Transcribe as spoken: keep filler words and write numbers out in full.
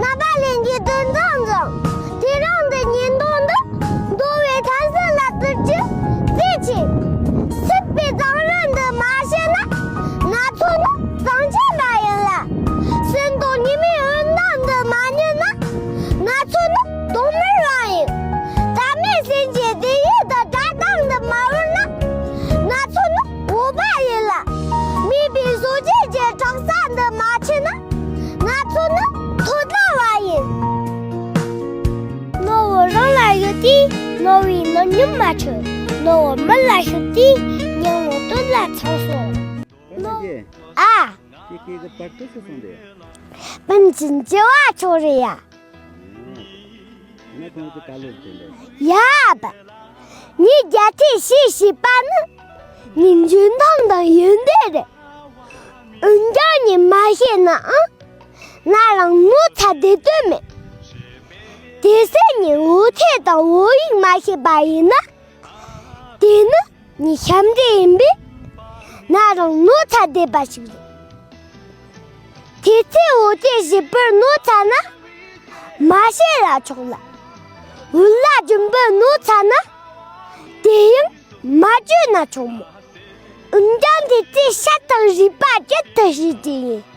རྣམ་པ་ལྷན་རྒྱས་དོན་ཚང་ཚང་། དེ་རིང་འདི་ཉིན་ཐོ་འདི་འདོ་བའི་ཐན་སི་ལ་ཏི་ཅི་ཙི་ཆི། སྲིད་པའི་གཙང་རི་འདི་མ་ཤེས་ན། ང་ཚོ་ནི་གཙང་ཆེན་པ་ཡིན་ལ། སེམས་དང་ཉི་མའི་འོད་སྣང་འདི་མ་རྙེད་ན། ང་ཚོ་ནི་གདོང་དམར་བ་ཡིན། ད་མེད་ཟིན་གྱི་དེ་ཡི་དུ་སྒྲ་གདངས་འདི་མ་བོར་ན། ང་ཚོ་ནི་འོ་བ་ཡིན་ལ། མེད་པའི་བཟོ་བཅོས་ཀྱི་དྲག་ས་འདི་མ་ཆེ་ན། ང་ཚོ་ནི་ཐོ་ད་བ་ཡིན། ནོར་བུ་རང་ལ་ཡོད་དུས་ནོར་བུའི་ནོར་ཉམས་མ་འཆོལ། ནོར་བུ་མི་ལ་ཤོར་དུས་སྙིང་བོ་དོན་ལ་ཚང་སོང་། ཨ་མ་ལགས། ཨ། ཁྱེད་ཀྱིས་གི་པར་དུ་སུ་སོང་དེ། སྤུན་གྱི་འགྱུར་བ་ཆོག་རེད་ཡ། ང་ཁོང་གི་ཀ་ལོ་དེ་འདྲ། ཡ་བ། ངས་རྒྱ་ཐེ་ཤེས་ཤེས་པ་ནི། ངའི་འཇོན་ཐང་དང་ཡོན་ཏན་རེད། འོན་ཀྱང་ངས་མ་ཤེས་ནའང་། ང་རང་ནོར་ཚ་བསྡད་དོན་མེད། དེ་སྲིད་ངས་བོད་ཐེ་དང་བོད་ཡིག་མ་ཤེས་པ་ཡིན་ན། དེ་ནི་ངའི་ཞབས་འདྲེན་ཡིན་པས། ང་རང་ནོར་ཚ་བསྡད་པ་ཞིག་རེད། དེ་ཚེ་འོ་དེ་བཞི་པར་ནོར་ཚ་ན། མ་བཤད་ལ་ཆོག་ལ། འུ་ལ་ལྗོན་པར་ནོར་ཚ་ན། དེ་ཡང་མ་བརྗོད་ན་ཆོག་མོད། འོན་ཀྱང་དེ་ཚེ་ཤ་དང་རུས་པ་གཅིག་ཏུ་བྱས་ཏེ་ཡིན།